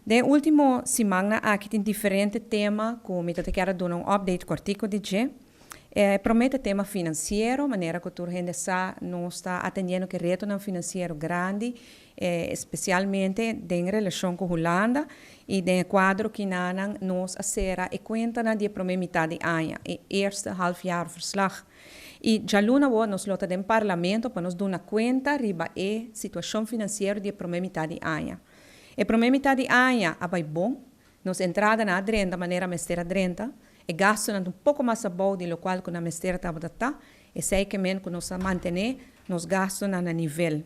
Den último siman aki tin diferente tema ku mi ke duna un update kòrtiku di dje. Promé tema finansiero, manera ku tur hende sa, nos ta atendiendo ku reto finansiero grandi, espesialmente den relashon ku Hulanda i den kuadro ku nan nos a sera e kuenta di promé mitar di aña, e eerste halfjaarverslag. I djaluna nos lo ta den parlamento pa nos duna kuenta riba e situashon finansiero di promé mitar di aña. E promé mitar di aña a bai bon, nos entrada a drenta manera mester a drenta, e gastu un poko mas abou di loke ku nan mester tabata, esei ke men ku nos a mantené nos gastu na nivel.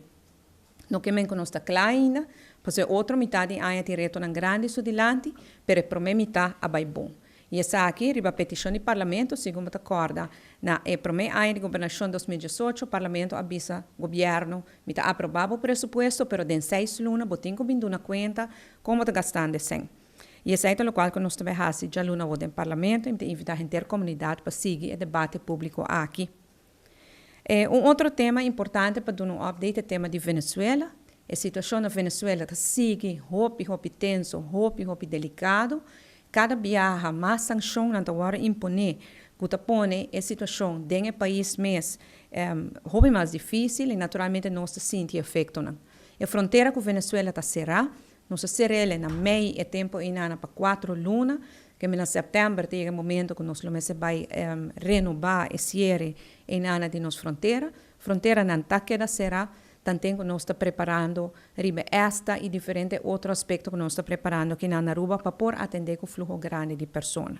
No ke men ku nos ta kla ainda, pasobra otro mitar di aña tin reto grandi su dilanti, pero e promé mitar a bai bon. I esaki, riba petishon di parlamento, segun ta kòrda, na e promé aña di gobernashon 2018, parlamento a bisa gobièrnu: "Mi ta aprobá e presupuesto, pero den 6 luna bo tin ku bin duna kuenta kon ta gastando sèn." I esei ta loke ku nos tambe ta hasi djaluna den parlamento, i ta invitá henter komunidat pa sigui e debate públiko aki. Un otro tema importante pa duna un update ta e tema di Venezuela. E situashon na Venezuela ta sigui hopi, hopi tenso, hopi, hopi delikado. Kada biaha mas sanshon nan ta imponé, ku ta pone e situashon den e pais mes hopi mas difísil i naturalmente nos ta sinti efekto nan. E frontera ku Venezuela ta será, nos a ser'é na mei e tempu einan pa 4 luna, ku na sèptèmber tin un momento ku nos lo bai renobá e siere einan di nos frontera. Frontera nan ta keda será, tantu ku nos ta preparando riba esta i diferente otro aspekto ku nos ta preparando aki na Aruba pa por atendé ku fluho grandi di persona.